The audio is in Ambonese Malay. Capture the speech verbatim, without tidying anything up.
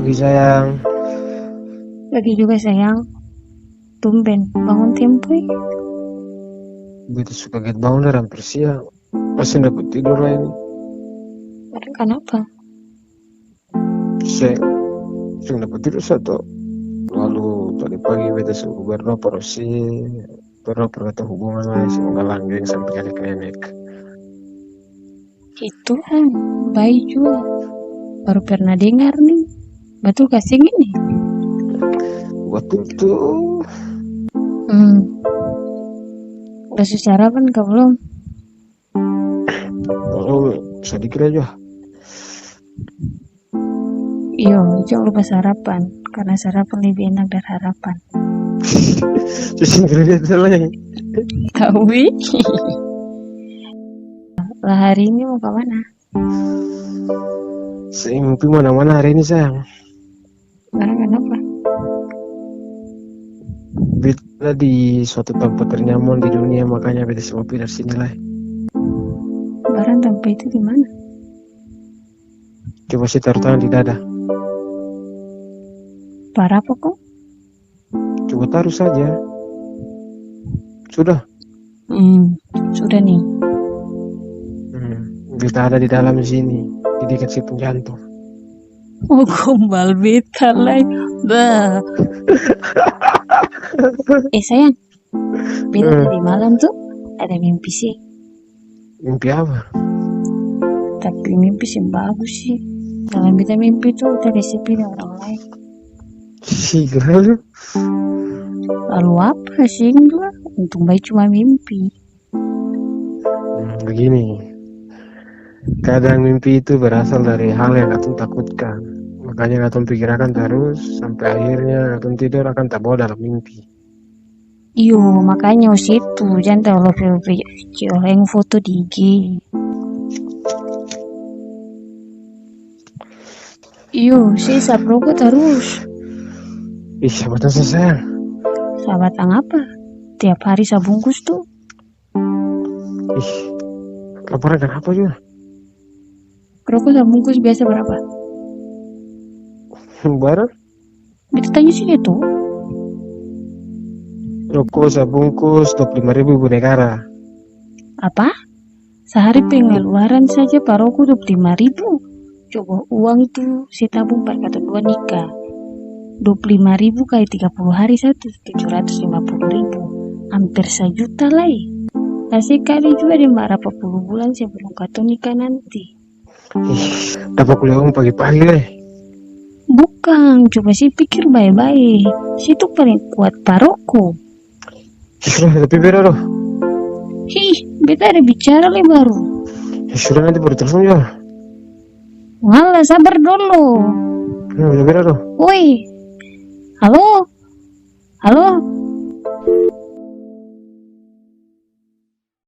Pagi, sayang. Pagi juga, sayang. Tumben bangun tempo, eh. Beta su kaget bangun dari hampir siang. Pas seng dapa tidur lai ni. Barang kanapa? Seng, seng dapa tidur sa to. Lalu tadi pagi beta su berdoa par ose, berdoa par katong hubungan lai, semoga langgeng sampe nenek-nenek. Ih, Tuhan, bae jua. Baru pernah dengar ni. Batul ka seng ini? Batul tu. Hmm. Udah su sarapan ka belum? Belum, sadiki lai jua. Iyo, jang lupa sarapan, karna sarapan lebih enak dari harapan. Su singkir beta lai. Tahu, wi. Lah, hari ini mau ka mana? Seng pi mana-mana hari ini, sayang. Barang kanapa? Beta di suatu tampa ternyaman di dunia, makanya beta seng mau pi dari sini lai. Barang tampa itu di mana? Coba se taru tangan di dada. Par apa kong? Coba taru saja. Sudah? Hmm, sudah ni. Hmm, beta ada di dalam sini, di dekat se pung jantung. Oh, gombal beta lai. Bah. Eh, sayang, beta tadi malam tu ada mimpi se. Mimpi apa? Tapi mimpi seng bagus sih. Dalam beta mimpi tu, beta ada sepi deng orang lain. Ih, lalu? Lalu apa seng jua? Untung bae cuma mimpi. Hmm, begini. Kadang mimpi itu berasal dari hal yang katong takutkan. Makanya katong pikir akang tarus, sampe akhirnya katong tidor akang tabawa dalam mimpi. Iyo, makanya ose tu, jang talalu lope-lope cewek laeng foto di I G. Iyo, se isap roko tarus. Ih, sabatang sa, sayang. Sabatang apa? Tiap hari sabungkus tu. Ih, laparan kanapa jua? Roko sabungkus biasa barapa? Barang? Beta tanya saja to. Roko sabungkus dua puluh lima ribu, Ibu Negara. Apa? Sahari pengeluaran saja par roko dua puluh lima ribu. Coba uang tu se tabung par katong dua nikah. Dua puluh lima ribu kali tiga puluh hari satu, tujuh ratus lima puluh ribu. Amper sajuta lai. Lah se kali jua deng barapa puluh bulan sebelum katong nikah nanti. Ih, dapa kuliah uang pagi-pagi lai. Bukang, coba se pikir bae-bae. Se tu paleng kuat par roko. Ih, sudah, tapi beta do. Hih, beta ada bicara lai baru. Ya sudah, nanti baru telepon jua. Ngala, sabar dolo. Ya, beta do. Woi. Halo? Halo?